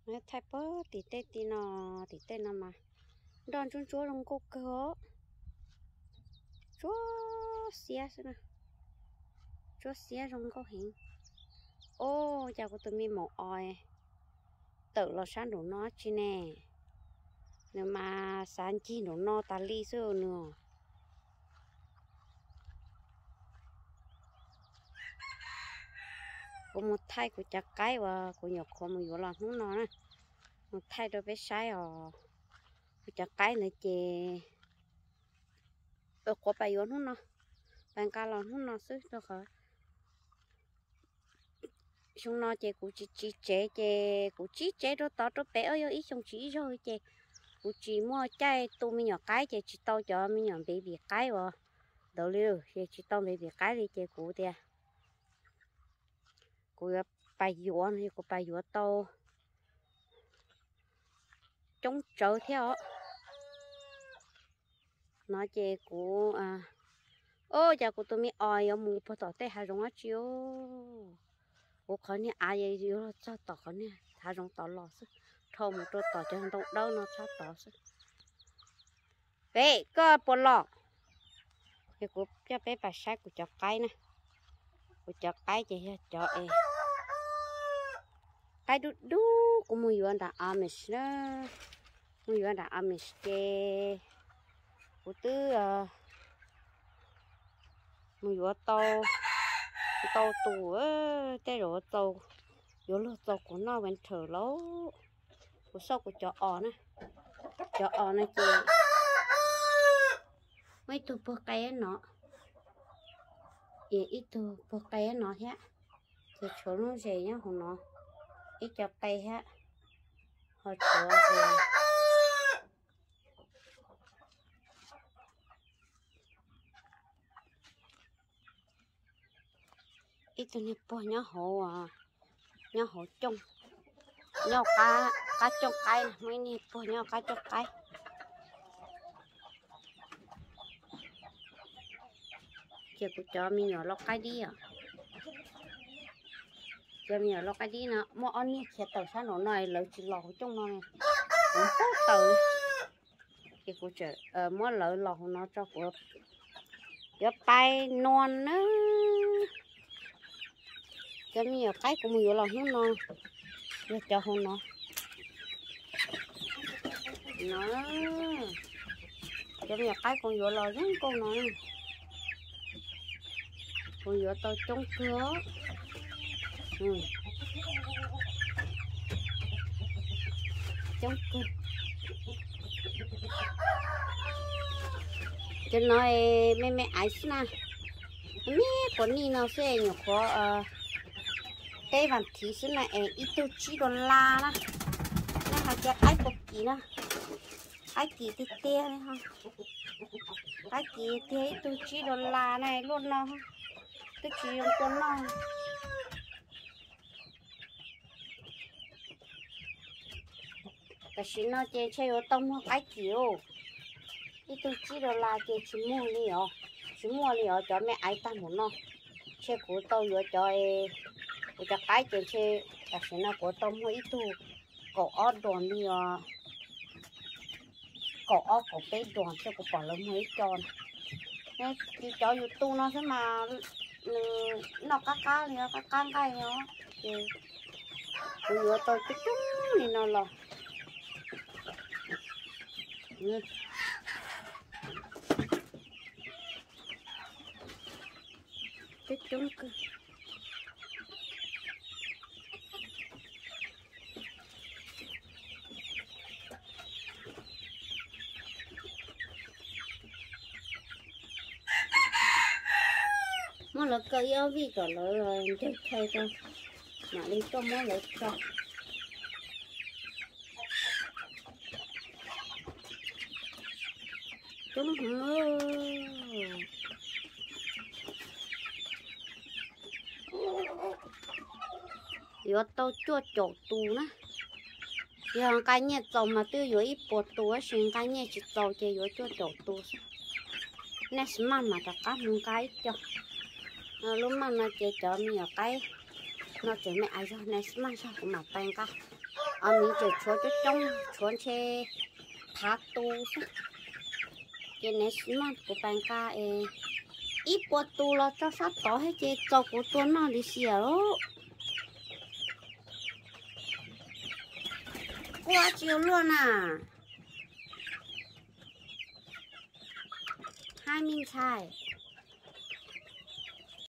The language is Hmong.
Thaij puag tim tej ti no, tim tej no mas nroj ntsuab ntsuab zoo nkauj kawg os. Tsuab xiab xwb na, tsuab xiab zoo nkauj heev. Ub, cas kuv tus me maum os tawm los sab nraum no tsi ne? Nws mas xav ncig nraum no tas li xwb nws. Kuv mus thaij kuv cov qaib uas kuv nyuam qhuav mus yuav los hnub no na, mus thaij rau peb saib os. Kuv cov qaib ntawd ces qhuav pais yuav hnub no, pais nqa los hnub no xwb rau qhov xyoo no ces kuv tsis tsib tsev ces kuv tsib tsev rau tod rau pem, yog ib xyoo tsis ib zaug ces kuv tsis muaj caij tu me nyuam qaib ces tsis tau cov me nyuam baby qaib uas ntawd li, ces tsis tau baby qaib li ces kuv tias kuv yuav pais yuav no, kuv pais yuav tau coob tsawv thiab os. No ces kuv, o, cas kuv tus me os yuav mus puag tom tej hav zoov dab tsi os. Kuv qhov niag av yuav luag txog tom qhov niag hav zoov tod los xwb, dhau mus rau tom cov ntoo dawb no txhob tod xwb. Peb, koj puas los? Ces kuv coj peb pais saib kuv cov qaib na. Kuv cov qaib ces yog cov es qaib dub dub kuv mus yuav nram Amish na. Mus yuav nram Amish ces kuv twb mus yuav tau ntau tus, tej zaum yuav luag txaus kuv noj winter lauj. Kuv xauj kuv cov os na, cov os no ces muaj ib tug puag qe no, ib tug puag qe no thiab, ces tshuav lub zes nyob hauv no, ib co qe thiab, ho tshuav ib tug niag puag nyob hauv, nyob hauv cooj, nyob qab cooj qaib, muaj ib niag puag nyob qab cooj qaib. Ces kuv cov me nyuam lau qaib dib os, cov me nyuam lau qaib dib no muaj ob niag khiav tawm sab nraum no, lawv tsis los hauv cooj no, kuv pub tawm, ces kuv tseem muab lawv los hauv no tso, kuv yuav pais nua na. Cov me nyuam qaib kuv mus yuav los hnub no, yog cov hauv no. No, cov me nyuam qaib kuv yuav los zoo nkauj no, kuv yuav tau coob kawg. Coob kawg. Cov no me me aiv xwb na, me quav nij no xwb, nyuam qhuav peb vas thiv xwb na es ib tug tsib dollar na. Nej hais tias qaib puas kim na, qaib kim tiag tiag li, qaib kim tiag, ib tug tsib dollar na, luaj no twb tsis zoo tua noj. Tam sim no ces ntshe yuav tau muag qaib kim, ib tug tsib dollar ces tsis muag li os, tsis muaj li os cov me aiv tag npaum no. Ntshe kuv tau yuav cov, kuv cov qaib ces ntshe tam sim no kuv tau muag ib tug kaum ob duas li os, kaum ob kaum peb duas thiab, kuv pom lawv muag ib co. Cov YouTube no xwb mas nws noj qab qab li, qab qab nqaij os, ces kuv yuav tau coob coob li no los. Coob coob kawg. Muab lawv kaw ib ob vij kom lawv ncag chaw rau, mam li tuaj muab lawv tso. Coob heev. Yuav tau cuaj caum tus na. Yog nqa nyiaj txaus mas twb yuav ib puas tus, tab sis nqa nyiaj tsis txaus ces yuav cuaj caum tus xwb. Next month mas rov qab mus nqa ib co. Lub month no ces cov me nyuam qaib No tseem me ais zog, next month zog kuv mam pais nqa. Os, miv tseem tshuav coob coob, tshuav ntshe phav tu xwb. Ces next month kuv pais nqa es ib puas tus los tso sab tod thiab ces txaus kuv tua noj li xiam lauj. Kuv tsis ua luaj na. Hais me ntxhais.